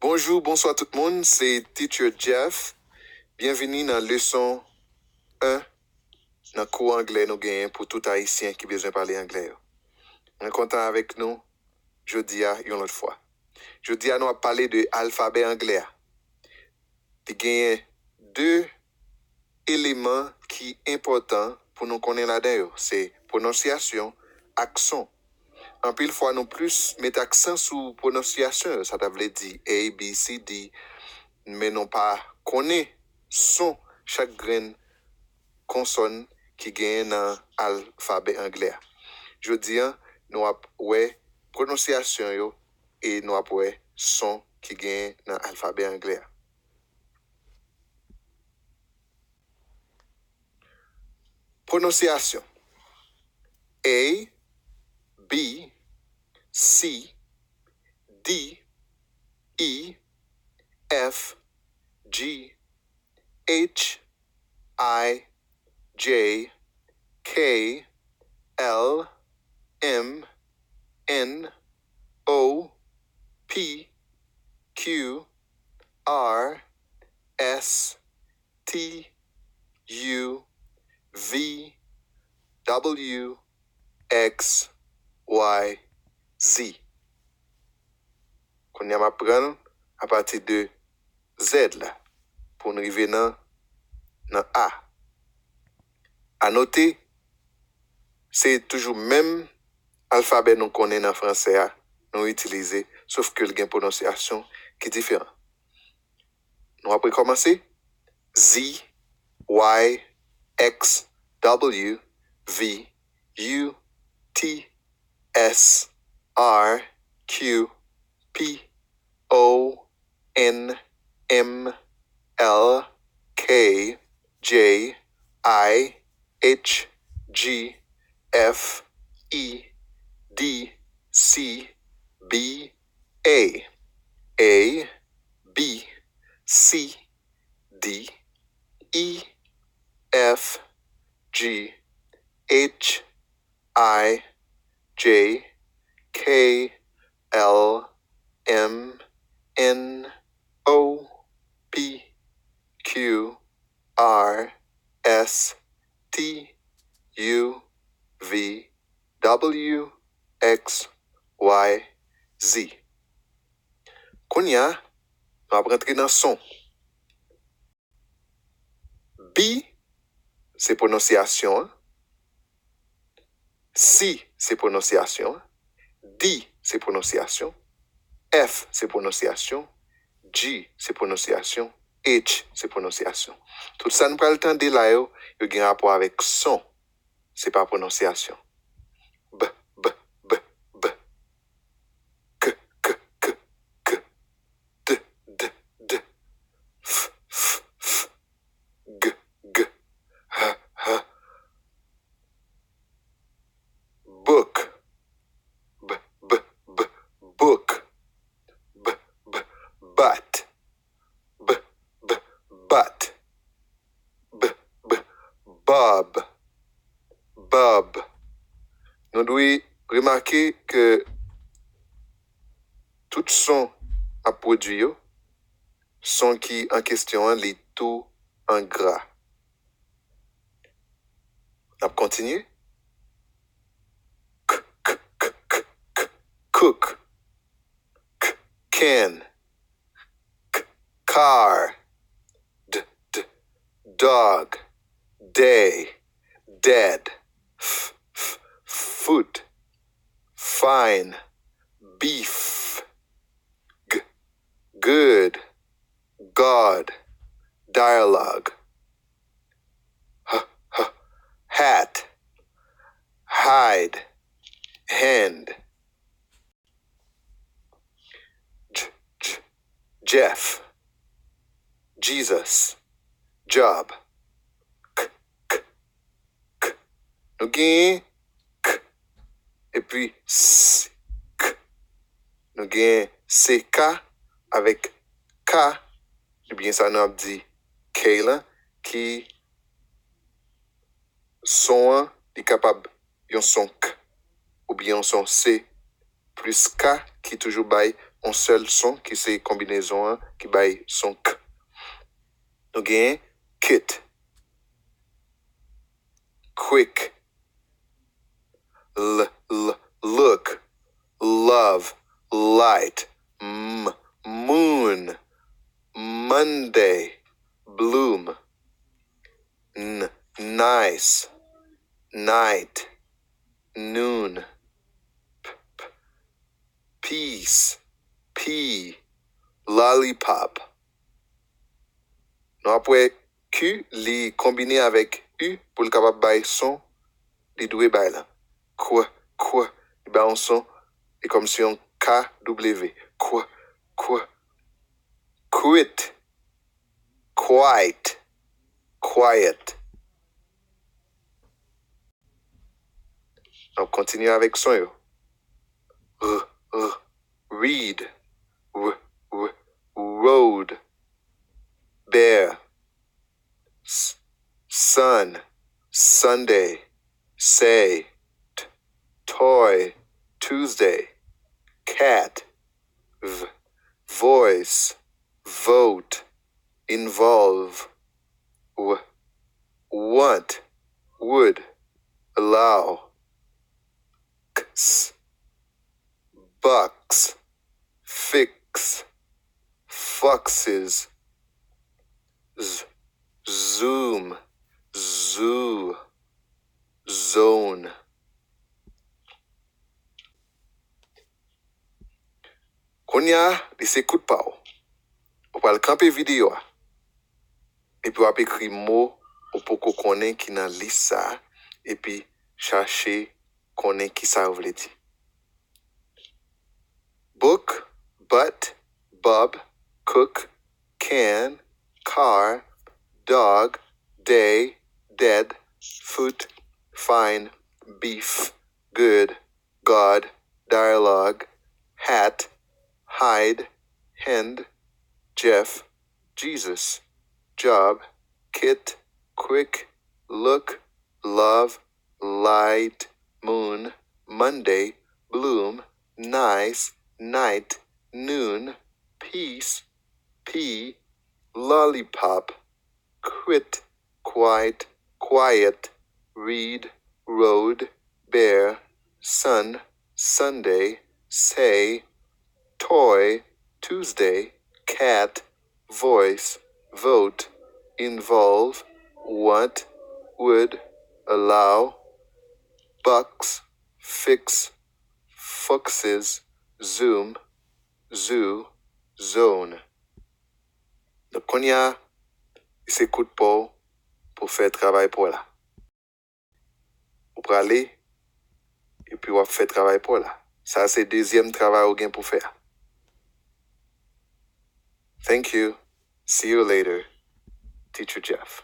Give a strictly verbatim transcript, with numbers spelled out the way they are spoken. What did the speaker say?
Bonjou, bonswa tout moun, se Teacher Jeff. Byenvini nan leson en nan kou anglè nou genyen pou tout Ayisyen ki bezwen pale anglè yo. Mwen kontan avèk nou jodi a yon lòt fwa. Jodi a nou ap pale de alfabè anglè a. Li genyen de eleman ki enpòtan pou nou konnen ladan yo, se pwononsyasyon ak son. Anpil fwa nou plis met aksan sou pwononsyasyon yo, sa ta vle di A, B, C, D, men nou pa konnen son chak grenn konsòn ki genyen nan alfabè anglè a. Jodi a, nou ap wè pwononsyasyon yo e nou ap wè son ki genyen nan alfabè anglè a. Pwononsyasyon: A, B, C, D, E, F, G, H, I, J, K, L, M, N, O, P, Q, R, S, T, U, V, W, X, Y, Z. Kounye a m ap pran l apati de Z la pou n rive nan, nan A. A note, se toujou menm alfabè nou konnen nan fransè a, nou itilize, sof ke l gen pwononsyasyon ki diferan. Nou ap rekòmanse. Z, Y, X, W, V, U, T, S, R, Q, P, O, N, M, L, K, J, I, H, G, F, E, D, C, B, A. A, B, C, D, E, F, G, H, I, J, K, L, M, N, O, P, Q, R, S, T, U, V, W, X, Y, Z. Kounye a, nou ap rantre nan son. B, se pwononsyasyon an. C, se pwononsyasyon an. D, se pwononsyasyon. F, se pwononsyasyon. G, se pwononsyasyon. H, se pwononsyasyon. Tout sa n pral tande la yo, yo gen rapò avèk son. Se pa pwononsyasyon. B, b, b, b. K, k, k, k. D, d, d. F, f, f. G, g. H, h. Book. B, b, b, book. B, b, bat. B, b, bat. B, b, bob. Bob. Nou dwe remake ke tout son ap pwodui yo, son ki an kesyon an, li tou an gra. N ap kontinye. K, k, k, k, k, cook. K, can. K, car. D, d, dog. Day. Dead. F, f, foot. Fine. Beef. G, good. God. Dialogue. H, h, hat. Hide. Hand. J, j, Jeff. Jesus. Job. K, k, k. Nou genyen k epi s, k. Nou genyen C K avèk K, ebyen sa nou ap di K la, ki son an, li kapab yon son K oubyen yon son C plis K ki toujou bay yon sèl son ki se konbinezon an ki bay son k. Nou genyen kit, quick, l, l, look, love, light, m, moon, Monday, bloom, n, nice, night, noon, p, p, peace, pea, lollipop. Nou ap wè Q li konbine avèk U pou l kapab bay son li dwe bay la. Kw, kw, li bay yon son, li kòmsi yon K W. Kw, kw, quit, quiet, quiet. N ap kontinye avèk son yo. R, r, read, w, w, road, bear, s, sun, Sunday, say, t, toy, Tuesday, cat, v, voice, vote, involve, w, want, would, allow, x, box, fix, foxes, z, zoom, zoo, zone. Kounye a, li se kout pa w. Ou pral kanpe videyo a. Epi w ap ekri mo ou poko konnen ki nan lis sa a, epi chache konnen kisa yo vle di. Book, butt, bub, cook, can, car, dog, day, dead, foot, fine, beef, good, God, dialogue, hat, hide, hand, Jeff, Jesus, job, kit, quick, look, love, light, moon, Monday, bloom, nice, night, noon, peace, pea, lollipop, quit, quite, quiet, read, road, bear, sun, Sunday, say, toy, Tuesday, cat, voice, vote, involve, want, would, allow, box, fix, foxes, zoom, zoo, zone. Donk kounye a, se kout pa w pou fè travay pa w la. Ou prale, epi w ap fè travay pa w la. Sa se dezyèm travay ou gen pou fè a. Thank you. See you later. Teacher Jeff.